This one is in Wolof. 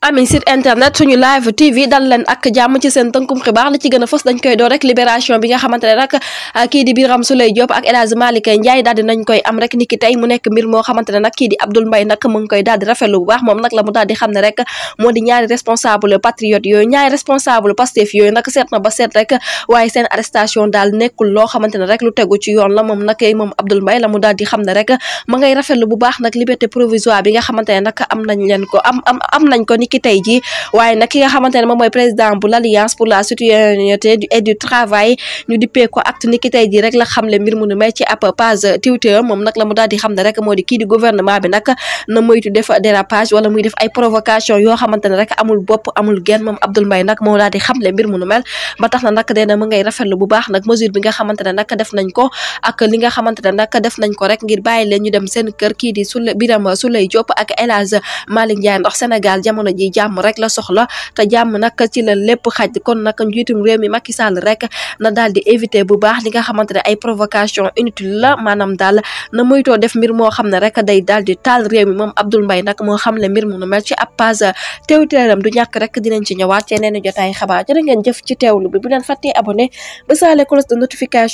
ami site internet suñu live TV dal leen ak jàmm ci seen tënkum xibaar li ci gën a fës dañ koy door rek libération bi nga xamante ne nag kii di Birame Souleye Diop ak El Hadji Malick Ndiaye daal di nañ koy am rek niki tey mu nekk mbir moo xamante ne nag kii di Abdoul Mbaye nag mu ngi koy daal di rafetlu bu baax moom nag la mu daal di xam ne rek moo di ñaari responsable patriote yooyu ñaari responsable Pastef yooyu nag seet na ba seet rek waaye seen arrestation daal nekkul loo xamante ne rek lu tegu ci yoon la moom nag moom Abdoul Mbaye la mu daal di xam ne rek ma ngay rafetlu bu baax nag liberté provisoire bi nga xamante ne nag am nañ leen ko am nañ ko niki tey ji waaye nag ki nga xamante ne moom mooy président bu l'Alliance pour la citoyenneté et du travail ñu dippee ko acte niki tey ji rek la xamle mbir mu nu may ci ab page Twitter moom nag la mu daal di xam ne rek moo di kii di gouvernement bi nag na moytu def dérapage wala muy def ay provocation yoo xamante ne rek amul bopp amul genn moom Abdoul Mbaye nag moo daal di xamle mbir mu nu mel ba tax na nag dena mu ngay rafetlu bu baax nag mesure bi nga xamante ne nag def nañ ko ak li nga xamante ne nag def nañ ko rek ngir bàyyi leen ñu dem seen kër kii di Birame Souleye Diop ak El Hadji Malick Ndiaye ndax Sénégal jamono ji jàmm rek la soxla te jàmm nag ci la lépp xaj kon nag njiitum réew mi Macky Sall rek na daal di éviter bu baax li nga xamante ne ay provocation inutile la maanaam daal na moytoo def mbir moo xam ne rek day daal di taal réew mi moom Abdoul Mbaye nag moo xam le mbir mu nu mel ci ab page Twitteram du ñàkk rek dinañ ci ñëwaat ci yeneen jotaay xabaar jërë ngeen jëf ci teewlu bi bu leen fàttee abonné ba saale cloche de notification